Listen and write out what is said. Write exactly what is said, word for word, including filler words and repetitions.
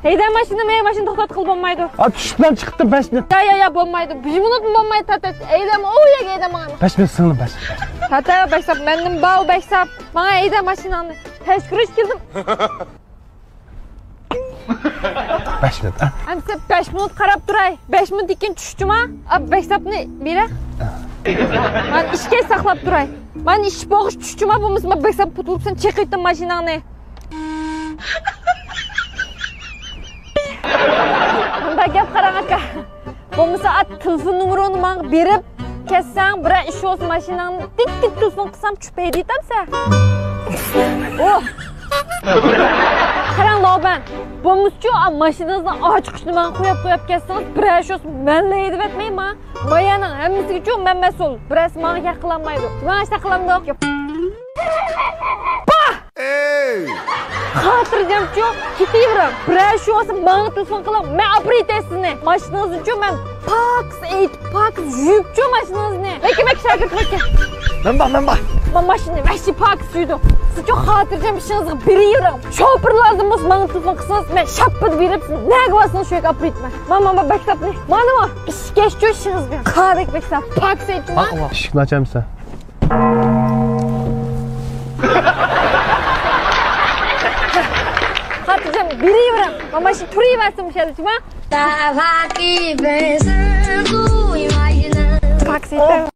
ھەيدە ماشىنىنى، مەن ماشىنا توختاتقىلى بولمايدۇ. ھە، چۈشۈپ بىلەن چىقىپتۇ، بەش مىنۇت. يا، يا، يا، بولمايدۇ. بىر مىنۇتمۇ بولمايدۇ، تاتا. ھەيدەم، ئۇ يەرگە ھەيدەم ماڭا. بەش مىنۇت سىڭلىم، بەش مىنۇت. تاتا، بەكساپ، مەندىن باۋ بەكساپ. ماڭا ھەيدە ماشىناڭنى. تەشكۈرۈش كېلدىم. بەش مىنۇت، ھە؟ ئەمسە بەش مىنۇت قاراپ تۇراي. بەش مىنۇتتىن كېيىن چۈشتىما؟ ئا، بەكساپنى بېرە. مەن ئىشكە ساقلاپ تۇراي. مەن ئىش بولغۇچ چۈشتىما، بولمىسا مەن بەكساپ پۇتۇلۇپسەن چېقىۋېتىم ماشىناڭنى. مۇنداق گەپ قاراڭ، ئاكا. بولمىسا، ئات تېلېفون نومۇرۇڭنى ماڭا بېرىپ كەتسەڭ، بىرەر ئىش بولسا ماشىناڭنى تىك تىك تېلېفون قىلسام چۈشۈپ ھەيدەيتەمسە. ئوھ. قاراڭ، لوبەن. بولمىسىچۇ، ئا، ماشىنىڭىزنىڭ ئاچقۇچىنى ماڭا قويۇپ، قويۇپ كەتسىڭىز، بىرەر ئىش بولسا مەنلا ھەيدىۋەتمەي ما. مايانىڭ ھەممىسىگىچۇ مەن مەسئۇل. بىرەرسى ماڭا گەپ قىلالمايدۇ. ماڭا ئىش قىلامدۇ؟ پاھ! ئەي! خاتىرجەمچۇ، كېتىۋېرىڭ. بىرەر ئىش بولسا ماڭا تېلېفون قىلىڭ. مەن ئاپىرىۋېتەي سىزنى. ماشىنىڭىزنىچۇ مەن پاكىز ئېيتىپ، پاكىز يۇيۇپچۇ ماشىنىڭىزنى. مەككە، مەككە، شاكىر، مەككە. مەن بار، مەن بار. مەن ماشىنىنى ۋەھشىي پاكىز يۇيدۇم. سىزچۇ خاتىرجەم ئىشىڭىزغا بېرىۋېرىڭ. شوپۇر لازىم بولسا ماڭا تېلېفون قىلسىڭىز، مەن شاپپىدە بېرىپ سىزنى نەگە بارسىڭىز شۇ يەرگە ئاپىرىۋېتىمەن. مانا، مانا، بەكساپنى. مانا، مانا. ئىشكەشچۇ ئىشىڭىز بىلەن. قارەك بەكساپ. پاكىز ئېيتتىم. ئىشىكنى ئاچامسەن؟ خاتىرجەم بېرىۋېرىڭ. مانا شۇ تۇرۇۋەرسۇن مۇشۇ يەردە، جۇما. تاكسى.